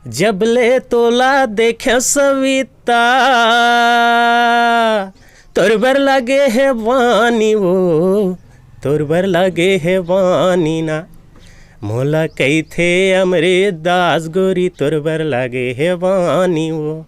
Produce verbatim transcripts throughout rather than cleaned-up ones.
जब ले तोला देखे सविता, तोर बर लगे हे बानी वो, तोर बर लगे हे बानी ना। मोला कहिथे अमृत दास गोरी, तोर बर लगे हे बानी वो।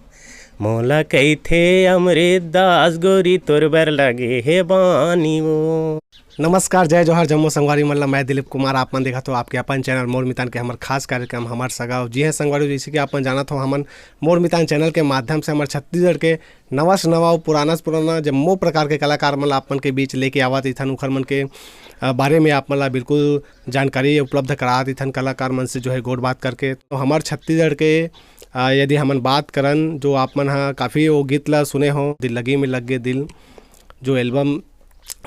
मोला कहिथे अमृत दास गोरी, तोर बर लगे हे बानी वो। नमस्कार, जय जोहार, जम्मो संगवारी मन ला। मैं दिलीप कुमार, आप मन देखत हो आपके अपन चैनल मोर मितान के हमर खास कार्यक्रम हमर सगा। जी हाँ संगवारी, जैसे कि आप मन जानत हो, हमन मोर मितान चैनल के माध्यम से हमर छत्तीसगढ़ के नवा से नवा अउ पुराना से पुराना जम्मो प्रकार के कलाकार मन ला आप मन के बीच लेके आवत रहिथन, उखर मन के, अ, बारे में आप मन ला बिल्कुल जानकारी उपलब्ध करात रहिथन कलाकार मन से जो है गोठ बात करके। तो हमर छत्तीसगढ़ के, अ, यदि हमन बात करन, जो आप मन ह काफ़ी वो गीत ला सुने हो, दिल लगी में लग गे दिल, जो एल्बम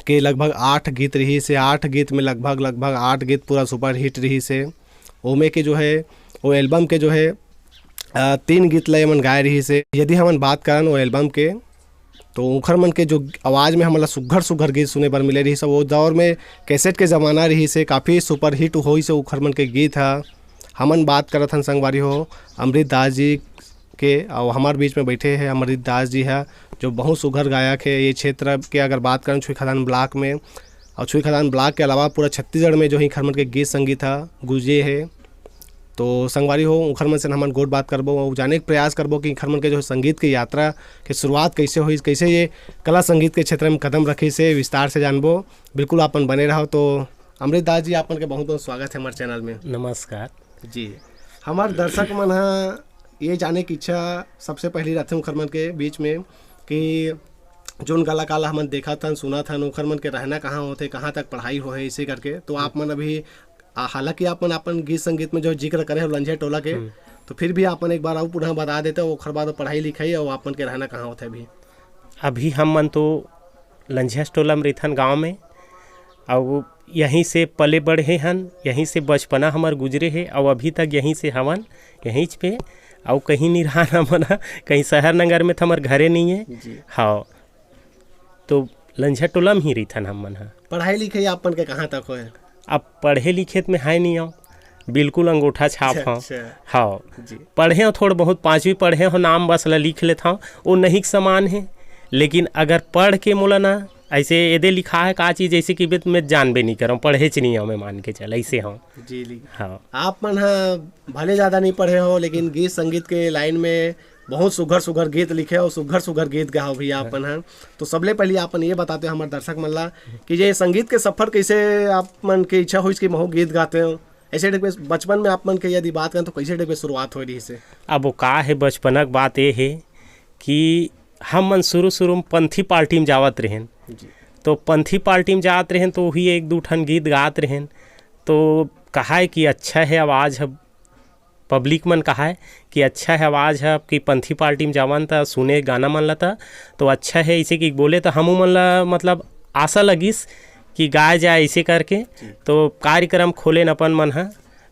के लगभग आठ गीत रहिस हे, आठ गीत में लगभग, लगभग आठ गीत पूरा सुपर हिट रहिस हे। ओमे के जो है, वो एल्बम के जो है, अ, तीन गीत ला एमन गाए रहिस हे। यदि हमन बात करन वो एल्बम के, तो उखर मन के जो आवाज़ में हमन ला सुघर सुघर गीत सुने बर मिले रहिस हे। वो दौर में कैसेट के ज़माना रहिस हे, काफ़ी सुपर हिट होइस हे उखर मन के गीत ह। हमन बात करत हन संगवारी हो अमृत दास जी के, अउ हमर बीच में बैठे हे अमृत दास जी ह, जो बहुत सुघर गायक हे। ये क्षेत्र के अगर बात करन छुईखदान ब्लॉक में, अउ छुईखदान ब्लॉक के अलावा पूरा छत्तीसगढ़ में जो है इखर मन के गीत संगीत ह गुजे हे। तो संगवारी हो, उखर मन से हमन गोठ बात करबो अउ जाने के प्रयास करबो कि इखर मन के जो संगीत के यात्रा के शुरुआत कैसे होइस, कैसे ये कला संगीत के क्षेत्र में कदम रखिस हे, विस्तार से जानबो। बिल्कुल आप मन बने रहो। तो अमृत दास जी, आप मन के बहुत बहुत स्वागत है हमारे चैनल में। नमस्कार। जी, हमार दर्शक मन ह ये जाने की इच्छा सबसे पहली रथे उखर मन के बीच में कि जोन कलाकार ला हमन देखत हन, सुनत हन, उखर मन के रहना कहाँ होथे, कहाँ तक पढ़ाई होहे, इसे करके। तो आप मन अभी, आ, हालांकि आप मन अपन गीत संगीत में जो जिक्र करे हो लंझे टोला के, हम्म। तो फिर भी आप मन एक बार अउ पुनः बता देते हो, ओखर बाद पढ़ाई लिखाई और आप मन के रहना कहाँ होथे अभी? अभी हम मन तो लंझिया टोला में रहिथन गाँव में, अउ यहीं से पले बढ़े हन, यहीं से बचपना हमर गुजरे हे, अउ अभी तक यहीं से हवन, यहीं पे, अउ कहीं नहीं रहन हमन ह, कहीं शहर नगर में तो हमर घरे नहीं है। जी। हाँ, तो लंझिया टोला में ही रहिथन हमन ह। पढ़ाई लिखाई आप मन के कहाँ तक होए? अब पढ़े लिखे में है नहीं हो, बिल्कुल अंगूठा छाप अच्छा, हो। अच्छा। हाँ, जी। पढ़े हो थोड़ा बहुत, पाँचवीं पढ़े हो, नाम बस ला लिख लेत हो, वो नहीं के समान है। लेकिन अगर पढ़ के मोला ना ऐसे एदे लिखा है का चीज़, जैसे कि बे-, मैं जानबे नहीं करूँ, पढ़े च नहीं हो, मैं मान के चल, ऐसे हो। जी, ली। हाँ। आप मन ह भले ज़्यादा नहीं पढ़े हो, लेकिन गीत संगीत के लाइन में बहुत सुघर सुघर गीत लिखे हो, सुघर सुघर गीत गाओ भैया अपन ह। तो सबले पहले आप मन ये बताते हो हमारे दर्शक मन ला कि ये संगीत के सफर कैसे आप मन के इच्छा होइस कि महू गीत गाते हो? ऐसे टाइप के बचपन में आप मन के यदि बात करें तो कैसे टाइप के शुरुआत होए रहिस हे? अब वो का है, बचपना के बात ये है कि हम मन शुरू शुरू में पंथी पार्टी में जावत रहेन। जी। तो पंथी पार्टी में जात रहेन तो वही एक दू ठन गीत गात रहेन। तो कहा है कि अच्छा है आवाज़ है, पब्लिक मन कहा है कि अच्छा है आवाज़ है, आपकी पंथी पार्टी में जावन त सुने गाना मन ला त, तो अच्छा है, इसे कि बोले तो हमू मन ला मतलब आशा लगिस कि गाए जाए इसे करके। जी। तो कार्यक्रम खोलेन अपन मन ह,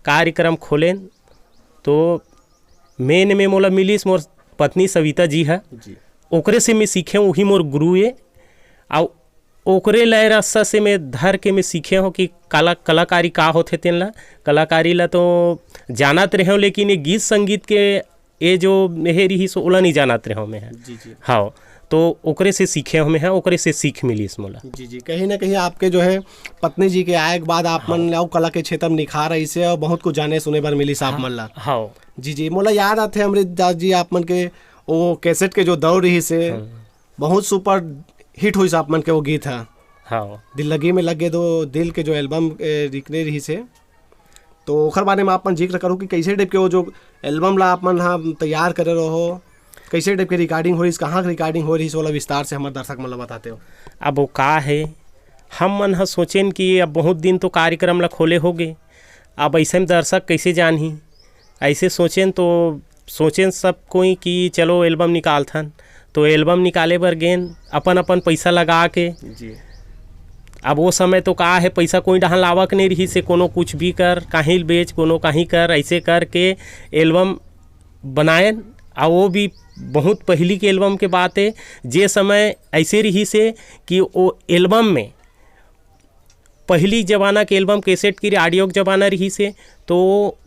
कार्यक्रम खोलेन तो मेन में मोला मिलिस मोर पत्नी सविता जी ह। जी। ओकरे से मैं सीखे, वही मोर गुरु ए। अउ ओकरे लय रस्सा से मैं धर के मैं सीखे हो कि कला, कलाकारी का होथे तेन ला। कलाकारी ला तो जानत रहे हो, लेकिन ये गीत संगीत के ये जो हे रहिस ओला नहीं जानत रहे हो मैं ह। जी, जी। हाँ, तो ओकरे से सीखे हो मैं ह, ओकरे से सीख मिलिस मोला। जी, जी। कहीं ना कहीं आपके जो है पत्नी जी के आए के बाद आप मन हाँ। अउ कला के क्षेत्र में निखार आइस हे और बहुत कुछ जाने सुने बर मिलिस आप हाँ, मन ला। हाँ। जी, जी। मोला याद आथे अमृत दास जी, आप मन के वो कैसेट के जो दौर रहिस हे, हाँ। बहुत सुपर हिट होइस आप मन के वो गीत ह। हाँ। दिल लगी में लग गे दो दिल के जो एल्बम, ए, निकले रहिस हे, तो ओखर बारे में आप मन जिक्र करो कि कैसे टाइप के वो जो एल्बम ला आप मन ह तैयार करे रहो, कैसे टाइप के रिकॉर्डिंग हो रहिस, कहाँ के रिकॉर्डिंग हो रहिस, ओला विस्तार से हमर दर्शक मन ला बताते हो। अब वो का है, हम मन ह सोचेन कि अब बहुत दिन तो कार्यक्रम ला खोले हो गे, अब ऐसे में दर्शक कैसे जानही, ऐसे सोचेन तो सोचेन सब कोई कि चलो एल्बम निकालथन, तो एल्बम निकाले बर गेन अपन अपन पैसा लगा के। जी। अब वो समय तो का है, पैसा कोई डहान लावक नहीं रहिस हे, कोनो कुछ भी कर, काहीं बेच, कोनो काहीं कर, ऐसे करके एल्बम बनाएन। आ वो भी बहुत पहली के एल्बम के बात है, जे समय ऐसे रहिस हे कि वो एल्बम में पहली जमाना के एल्बम कैसेट की ऑडियो के जमाना रहिस हे, तो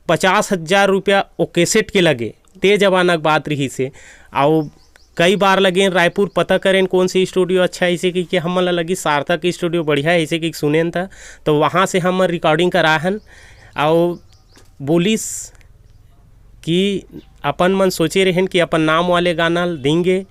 पचास हजार रुपया वो कैसेट के लगे, ते जमाना के बात रहिस हे। अउ कई बार लगेन रायपुर, पता करेन कौन से स्टूडियो अच्छा हे, अइसे कहिके हमन ला लगिस सार्थक स्टूडियो बढ़िया हे, अइसे कहिके सुनेन त, तो वहाँ से हमन रिकॉर्डिंग कराए हन। अउ बोलिस कि अपन मन सोचे रहेन कि अपन नाम वाले गाना ल देंगे,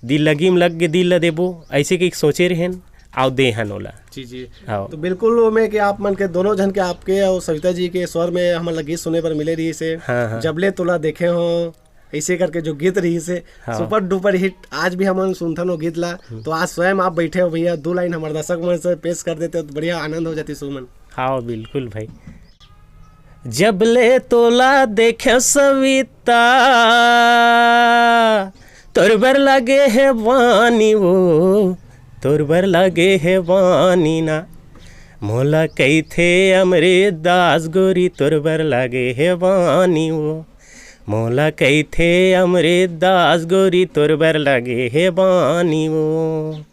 दिल लगी में लग के दिल ल देबो, अइसे कहिके सोचे रहेन, अउ दे हन ओला। जी, जी। हाँ। तो बिल्कुल ओमे कि आप मन के दोनों झन के, आपके अउ सविता जी के स्वर में हमन ला गीत सुने बर मिले रहिस हे। हाँ, हाँ। जबले तोला देखे हो, अइसे करके जो गीत रहिस हे, हाँ। Super duper hit. आज भी हमन सुनथन वो गीत ला। हम्म। तो आज स्वयं आप बैठे हो भैया, दू लाइन हमर दर्शक मन से पेश कर देते हो तो बढ़िया आनंद हो जाती सुमन। हाँ, बिल्कुल भाई। जबले तोला देखे सविता, तोर बर लगे हे बानी वो, तोर बर लगे हे बानी ना। मोला कहिथे अमृत दास गोरी, तोर बर लगे हे बानी वो। मोला कहिथे अमृत दास गोरी, तोर बर लगे हे बानी वो।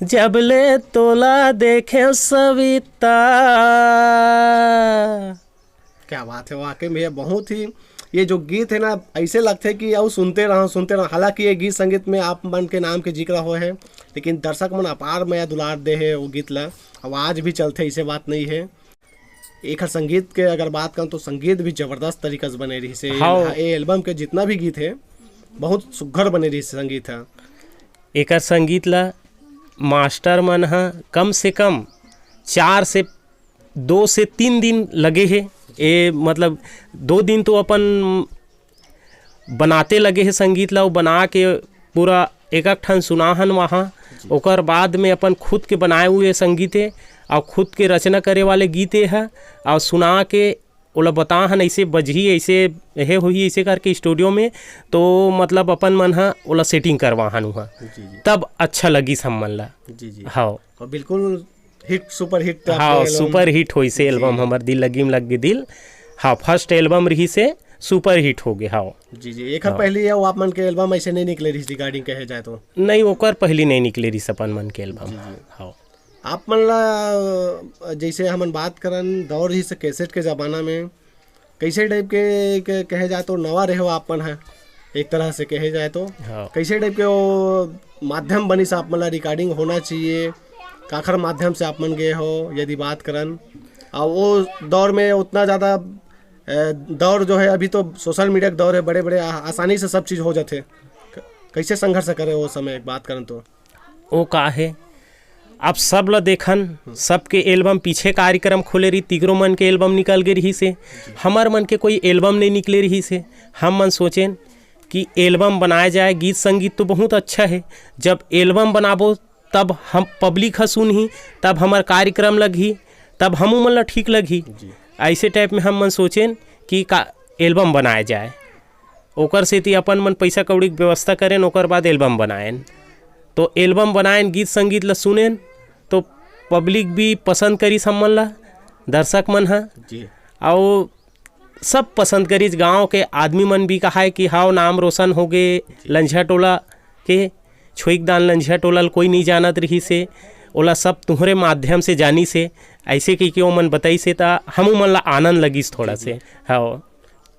जबले तोला देखे सविता। क्या बात है, वाकई में भैया, बहुत ही, ये जो गीत है ना, ऐसे लगथे कि अउ सुनते रहो, सुनते रहो। हालांकि ये गीत संगीत में आप मन के नाम के जिक्र होए हे, लेकिन दर्शक मन अपार मया दुलार दे हे वो गीत ला, अउ आज भी चलथे, ऐसे बात नहीं है। एखर संगीत के अगर बात करन तो संगीत भी जबरदस्त तरीका से बने रहिस हे। हाँ। ये एल्बम के जितना भी गीत है, बहुत सुघर बने रहिस हे संगीत ह। एकर संगीत ला मास्टर मन ह कम से कम चार से, दो से तीन दिन लगे हे। ए, मतलब, दो दिन तो अपन बनाते लगे हे संगीत ला, अउ बना के पूरा एक एक ठन सुना हन वहाँ। जी। ओकर बाद में अपन खुद के बनाए हुए संगीत हे, अउ खुद के रचना करे वाले गीत हे, अउ सुना के ओला बता हन, ऐसे बजही, ऐसे हे होही, ऐसे करके स्टूडियो में, तो मतलब अपन मन ह ओला सेटिंग करवा हन उहाँ। जी, जी। तब अच्छा लगिस हमन ला। जी, जी। हाँ। और बिल्कुल हिट, सुपर हिट हाँ, आपके एल्बम। सुपर हिट होइस हे जी। एल्बम हमर दिल लगी में लग गे दिल। हाँ, फर्स्ट एल्बम रहिस हे, सुपर हिट हो गे। हाँ। जी, जी। एकर हाँ। पहले ये आप मन के एल्बम ऐसे नहीं निकले रहिस, रिकॉर्डिंग कहे जाए तो? नहीं, ओकर पहले नहीं निकले रहिस अपन मन के एल्बम। जी, जी। हाँ। आप मन ला, जैसे हमन बात करन, दौर रहिस कैसेट के जमाना में, कैसे टाइप के, के कहे जाए तो नवा रहे हो आप मन ह, एक तरह से कहे जाए तो। हाँ। कैसे टाइप के वो माध्यम बनिस आप मन ला, रिकॉर्डिंग होना चाहिए, काखर माध्यम से आप मन गए हो, यदि बात करन, और वो दौर में उतना ज़्यादा, अ, दौर जो है, अभी तो सोशल मीडिया के दौर है, बड़े-बड़े आ-, आसानी से सब चीज़ हो जाथे। क-, कैसे संघर्ष करे वो समय, एक बात करन तो? ओ का हे, अब सब ल देखन, सबके एल्बम, पीछे कार्यक्रम खोले रही, तिकरो मन के एल्बम निकल गे रहिस हे। हमर मन के कोई एल्बम नहीं निकले रहिस हे। हम मन सोचेन कि एल्बम बनाए जाए, गीत संगीत तो बहुत अच्छा हे, जब एल्बम बनाबो तब हम पब्लिक ह सुनही, तब हमर कार्यक्रम लगही, तब हमू मन ल ठीक लगही। जी। ऐसे टाइप में हम मन सोचेन कि का एल्बम बनाए जाए। ओकर सेती अपन मन पैसा कौड़ी के व्यवस्था करेन, ओकर बाद एल्बम बनाएन। तो एल्बम बनाएन, गीत संगीत ल सुनेन, तो पब्लिक भी पसंद करिस हमन ल, दर्शक मन ह। जी। अउ सब पसंद करिस, गांव के आदमी मन भी कहाय कि हाव, नाम रोशन हो गे जी। लंझा टोला के। छुईकदान लंझा टोला ल कोई नहीं जानत रहिस हे, ओला सब तुहरे माध्यम से जानिस हे। ऐसे कहिके ओमन बताइस हे, त हमू मन ला आनंद लगिस थोड़ा जी, से। जी। हाव।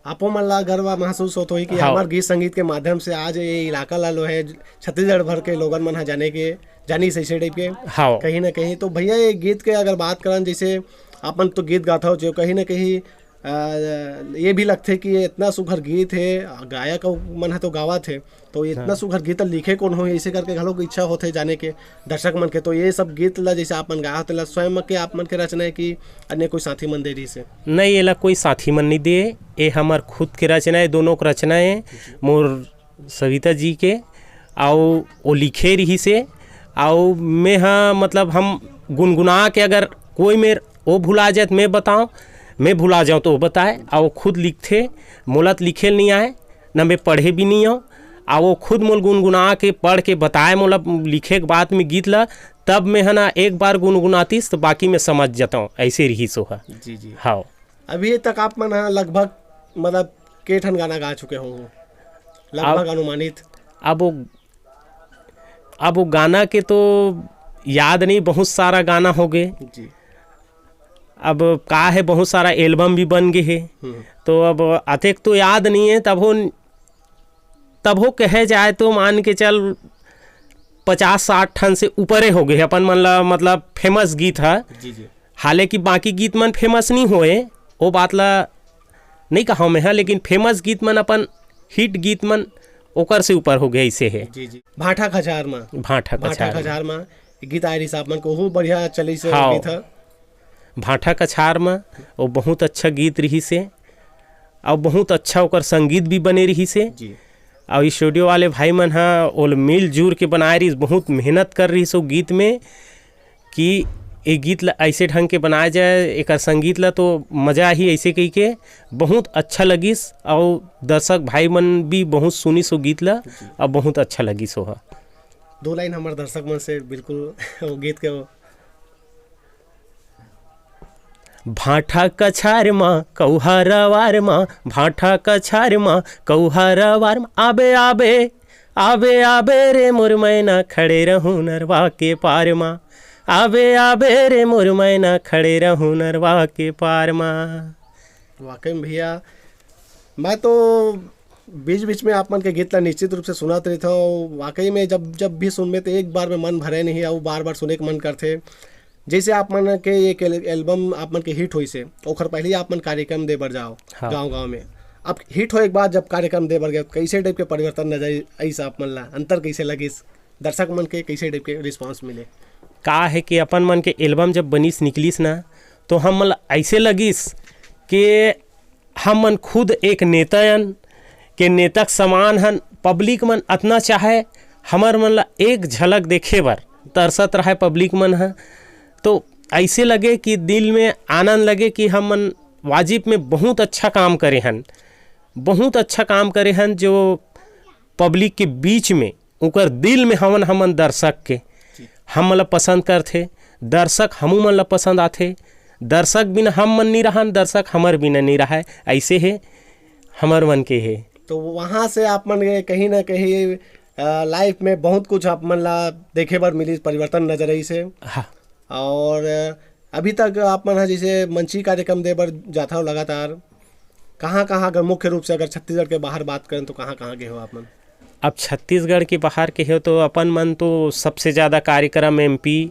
आपो मन ला गर्व महसूस होत होही कि हाँ। हमर गीत संगीत के माध्यम से आज ये इलाका ला लो है, छत्तीसगढ़ भर के लोगन मन ह जाने के, जानिस ऐसे टाइप के हाँ। कहीं ना कहीं। तो भैया, ये गीत के अगर बात करन, जैसे अपन तो गीत गाथा हो, जो कहीं ना कहीं, अ, ये भी लगथे कि ये इतना सुघर गीत है, गायक मन ह तो गावत है, तो ये इतना हाँ। सुघर गीत लिखे कौन हो, इसे करके घलो इच्छा होथे जाने के दर्शक मन के। तो ये सब गीत ला जैसे आप मन गाए हो, तेला स्वयं के आप मन के रचना है कि अन्य कोई साथी मन दे रहिस हे? नहीं, एला कोई साथी मन नहीं दे, ये हमर खुद के रचना है, दोनों के रचना है, मोर सविता जी के। अउ वो लिखे रहिस हे, अउ मैं ह, मतलब, हम गुनगुना के, अगर कोई मेर वो भुला जाए तो मैं बताऊँ, मैं भुला जाऊँ तो वो बताए, अउ वो खुद लिखथे। मोला तो लिखे ल नहीं आए, ना मैं पढ़े भी नहीं हूँ। आ वो खुद मोल गुनगुना के, पढ़ के बताए मोला लिखे के बाद में गीत ला, तब मैं ह ना एक बार गुनगुनातिस तो बाकी मैं समझ जाता हूँ, ऐसे रहिस ओह। जी, जी। हाँ। अभी तक आप मन ह लगभग, मतलब, के ठन गाना गा चुके हो, लगभग अब, अनुमानित? अब वो, अब वो गाना के तो याद नहीं, बहुत सारा गाना हो गए। जी। अब का हे, बहुत सारा एल्बम भी बन गे हे। हम्म। तो अब अतेक तो याद नहीं है, तब हो, तब हो कहे जाए तो मान के चल पचास साठ ठन से ऊपरे हो गए अपन मन ला, मतलब फेमस गीत ह। जी, जी। हालांकि बाकी गीत मन फेमस नहीं होए, वो बात ला नहीं कहा मैं ह, लेकिन फेमस गीत मन, अपन हिट गीत मन ओकर से ऊपर हो गए, ऐसे है। जी, जी। भाठा कछार मा। भाठा भाठा कछार मा। कछार मा गीत आए रहिस आप मन के, ओहू बढ़िया चलिस हाँ। गीत ह। भाठा कछार मा वो बहुत अच्छा गीत रहिस हे, और बहुत अच्छा ओकर संगीत भी बने रहिस हे। जी। और स्टूडियो वाले भाई मन ह ओल मिलजुल के बनाए रहिस, बहुत मेहनत कर रहिस वो गीत में कि ये गीत ला ऐसे ढंग के बनाया जाए, एकर संगीत ला तो मजा ही ऐसे कही के बहुत अच्छा लगिस, और दर्शक भाई मन भी बहुत सुनिस वो गीत ला, जी। और बहुत अच्छा लगिस वो ह। दो लाइन हमर दर्शक मन से बिल्कुल वो गीत के वो। भाठा कछार मा कौहरा वार मा, भाठा कछार मा कौहरा वार मा, आबे आबे आबे आबे रे मोर मैना, खड़े रहूं नरवा के पार मा, आबे आबे रे मोर मैना, खड़े रहूं नरवा के पार मा। वाकई में भैया, मैं तो बीच बीच में आप मन के गीत ला निश्चित रूप से सुनत रहिथव। वाकई में जब जब भी सुनबे तो एक बार में मन भरे नहीं, अउ बार बार सुने के मन करथे। जैसे आप मन के एक एल-, एल्बम आप मन के हिट होइस हे, ओखर पहले ही आप मन कार्यक्रम दे बर जाओ हाँ। गांव गांव में। अब हिट होए के बाद जब कार्यक्रम दे बर गए, कैसे टाइप के परिवर्तन नजर आइस आप मन ला, अंतर कैसे लगिस, दर्शक मन के कैसे टाइप के रिस्पांस मिले? का है कि अपन मन के एल्बम जब बनिस निकलिस ना, तो हम मन ला ऐसे लगिस कि हम मन खुद एक नेता अन, के नेता के समान हन। पब्लिक मन अतना चाहे हमर मन ला एक झलक देखे बर तरसत रहे पब्लिक मन ह। तो ऐसे लगे कि दिल में आनंद लगे कि हम मन वाजिब में बहुत अच्छा काम करे हन, बहुत अच्छा काम करे हन, जो पब्लिक के बीच में ओकर दिल में हवन हमन दर्शक के। जी। हम मन ला पसंद करथे, दर्शक हमू मन ला पसंद आथे। दर्शक बिना हम मन नी रहन, दर्शक हमर बिना नी रहय, ऐसे हे हमर मन के हे। तो वहाँ से आप मन के कहीं ना कहीं, अ, लाइफ में बहुत कुछ आप मन ला देखे बर मिलिस, परिवर्तन नजर आइस हे। हाँ। और अभी तक आप मन ह जैसे मंची कार्यक्रम दे बर जाथव लगातार, कहाँ-कहाँ, अगर मुख्य रूप से अगर छत्तीसगढ़ के बाहर बात करें तो कहाँ-कहाँ गए हो आप मन? अब छत्तीसगढ़ के बाहर के हो तो अपन मन तो सबसे ज़्यादा कार्यक्रम एमपी,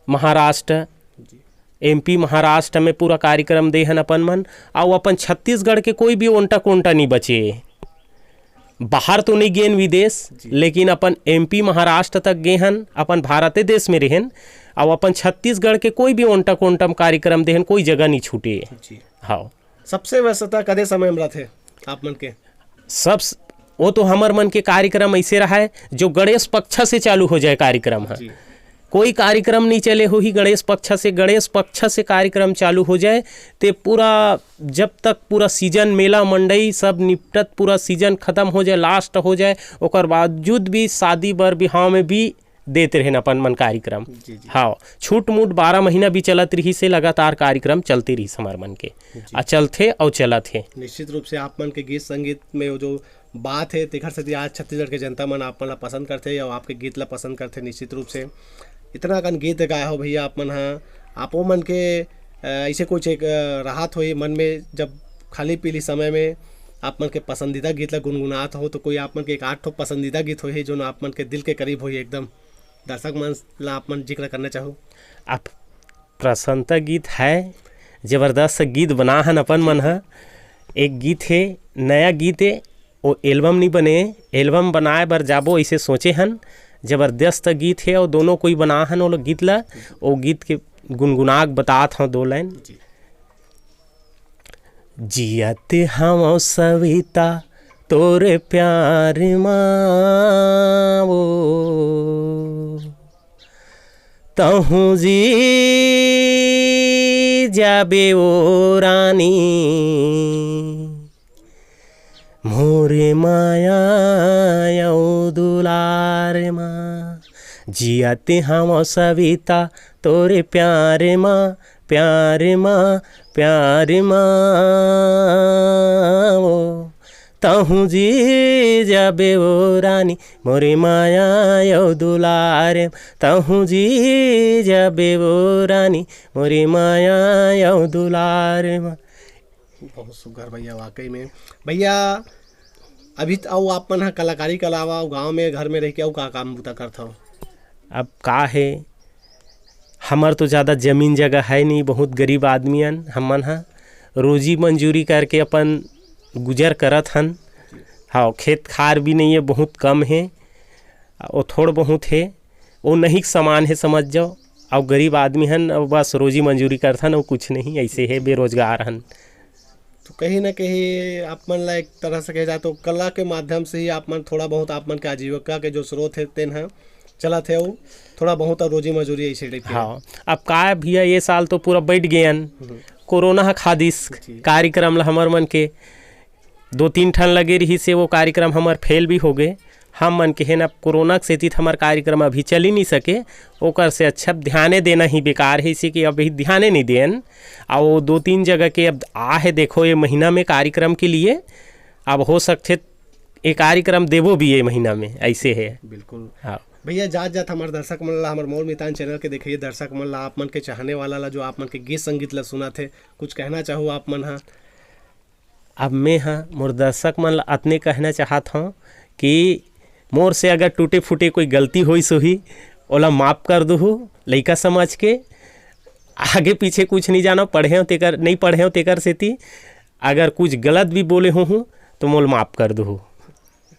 महाराष्ट्र, जी। एमपी महाराष्ट्र में पूरा कार्यक्रम दे हन अपन मन, अउ अपन छत्तीसगढ़ के कोई भी ओंटा कोंटा नहीं बचे। बाहर तो नहीं गेन विदेश, जी। लेकिन अपन एमपी महाराष्ट्र तक गे हन, अपन भारते देश में रहेन, अउ अपन छत्तीसगढ़ के कोई भी ओंटा कोंटा में कार्यक्रम देहन, कोई जगह नहीं छूटे। जी। हाँ। सबसे व्यस्तता कदे समय में रहथे आप मन के? सब स-, वो तो हमर मन के कार्यक्रम ऐसे रहा है, जो गणेश पक्ष से चालू हो जाए कार्यक्रम है। जी। कोई कार्यक्रम नहीं चले होही गणेश पक्ष से, गणेश पक्ष से कार्यक्रम चालू हो जाए, ते पूरा, जब तक पूरा सीजन, मेला, मंडई सब निपटत, पूरा सीजन खत्म हो जाए, लास्ट हो जाए, ओकर बावजूद भी शादी बर बिहाव में भी देत रहेन अपन मन कार्यक्रम। जी, जी। हाँ, छूट मूट बारह महीना भी चलत रहिस हे, लगातार कार्यक्रम चलते रहिस हमर मन के। जी। आ चलथे अउ चलत हे। निश्चित रूप से आप मन के गीत संगीत में वो जो बात है, तेखर सेती आज छत्तीसगढ़ के जनता मन आप मन ला पसंद करथे अउ आपके गीत ला पसंद करथे निश्चित रूप से। इतना अकन गीत गाए हो भैया आप मन ह, आपो मन के, अ, ऐसे कुछ एक, अ, राहत होही मन में, जब खाली पीली समय में आप मन के पसंदीदा गीत ला गुनगुनात हो, तो कोई आप मन के एक आध ठो पसंदीदा गीत होही, जोन आप मन के दिल के करीब होही एकदम, दर्शक मन ला आप मन जिक्र करना चाहो? आप प्रसन्नता गीत है, जबरदस्त गीत बना हन अपन मन ह। एक गीत हे, नया गीत हे, वो एल्बम नहीं बने, एल्बम बनाए बर जाबो ऐसे सोचे हन। जबरदस्त गीत हे, और दोनों कोई बना हन वो लोग गीत ला, वो गीत के गुनगुनाक बतात हूँ दो लाइन। जी। जियत हवं सविता तोरे प्यार मा वो, तहूँ जी जाबे ओ रानी, मोर माया अउ दुलार मा। जियत हवं सविता तोरे प्यार मा, प्यार मा, प्यार मा वो। तहूँ जी जाबे ओ रानी, मोरे माया अउ दुलार म। तहूँ जी जाबे ओ रानी, मोरे माया अउ दुलार म। बहुत सुघर भैया, वाकई में। भैया, अभी त-, अउ आप मन ह कलाकारी के अलावा अउ गाँव में, घर में रह के अउ का काम बूता करथव? अब का हे, हमर तो ज़्यादा जमीन जगह है नहीं, बहुत गरीब आदमी हन हमन ह। रोजी मंजूरी करके अपन गुजर करत हन। हाँ, खेत खार भी नहीं है, बहुत कम है, वो थोड़ बहुत है, वो नहीं समान है, समझ जाओ। अउ गरीब आदमी हन, अउ बस रोजी मंजूरी करथन, अउ कुछ नहीं, ऐसे है, बेरोजगार हन। तो कहीं ना कहीं आप मन ला एक तरह से कहे जाए तो कला के माध्यम से ही आप मन थोड़ा बहुत, आप मन के आजीविका के जो स्रोत है तेन ह चलत है, वो थोड़ा बहुत रोजी मजूरी ऐसे टाइप के। हाँ, अब का भैया, ये साल तो पूरा बैठ गए हन, हम्म। कोरोना ह खा दिस जी। कार्यक्रम ला हमर मन के। दो तीन ठन लगे रहिस हे, वो कार्यक्रम हमर फेल भी हो गए। हम मन के हे ना, कोरोना के सेती त हमर कार्यक्रम अभी चल ही नहीं सके, ओकर से अच्छा ध्याने देना ही बेकार है, इसी के अभी ध्याने नहीं देन। आ वो दो तीन जगह के अब आ है, देखो, ये महीना में कार्यक्रम के लिए, अब हो सकथे ये कार्यक्रम देबो भी ये महीना में, ऐसे है। बिल्कुल। हाँ। भैया, जात जात हमर दर्शक मन ला, हमर मोर मितान चैनल के देखइया दर्शक मन ला, आप मन के चाहने वाला ला, जो आप मन के गीत संगीत ला सुनत हे, कुछ कहना चाहू आप मन हा? अब मैं हा मोर दर्शक मन ला अतने कहना चाहत हौं कि मोर से अगर टूटे फूटे कोई गलती होइस होही, ओला माफ कर दुहू, लइका समझ के। आगे पीछे कुछ नहीं जानो, पढ़े हो तेकर, नहीं पढ़े हो तेकर सेती, अगर कुछ गलत भी बोले होहूँ तो मोल माफ कर दुहू।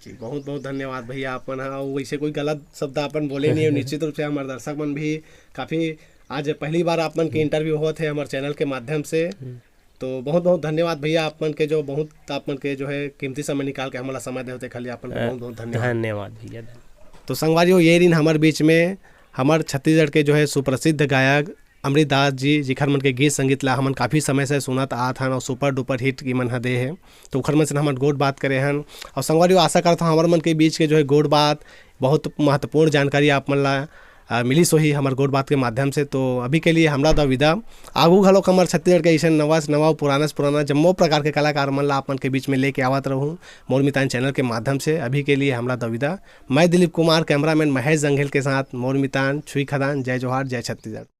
जी, बहुत बहुत धन्यवाद भैया आप मन हा। अउ वैसे कोई गलत शब्द आप मन बोले नहीं हो। निश्चित रूप से हमर दर्शक मन भी काफ़ी, आज पहली बार आप मन के इंटरव्यू होत है हमर चैनल के माध्यम से। हम्म। तो बहुत बहुत धन्यवाद भैया आप मन के, जो बहुत आप मन के जो है कीमती समय निकाल के हमला समय दे होते खाली, आप मन के अ, बहुत बहुत धन्यवाद। धन्यवाद भैया। तो संगवारी हो, ये दिन हमर बीच में हमर छत्तीसगढ़ के जो है सुप्रसिद्ध गायक अमृत दास जी, जिखर मन के गीत संगीत ला हमन काफ़ी समय से सुनत आत हन और सुपर डुपर हिट की मन ह दे हे, तो ओखर मन से हमन गोठ बात करे हन। और संगवारी हो, आशा करत हौं हमर मन के बीच के जो है गोठ बात, बहुत महत्वपूर्ण जानकारी आप मन ला, अ, मिलिस होही हमर गोठ बात के माध्यम से। तो अभी के लिए हमला दव विदा। आगू घलोक हमर छत्तीसगढ़ के अइसन नवा से नवा, पुराना से पुराना जम्मो प्रकार के कलाकार मन ला आप मन के बीच में लेके आवत रहूँ मोर मितान चैनल के माध्यम से। अभी के लिए हमला दव विदा। मैं दिलीप कुमार, कैमरामैन महेश जंघेल के साथ मोर मितान छुई खदान। जय जोहार, जय छत्तीसगढ़।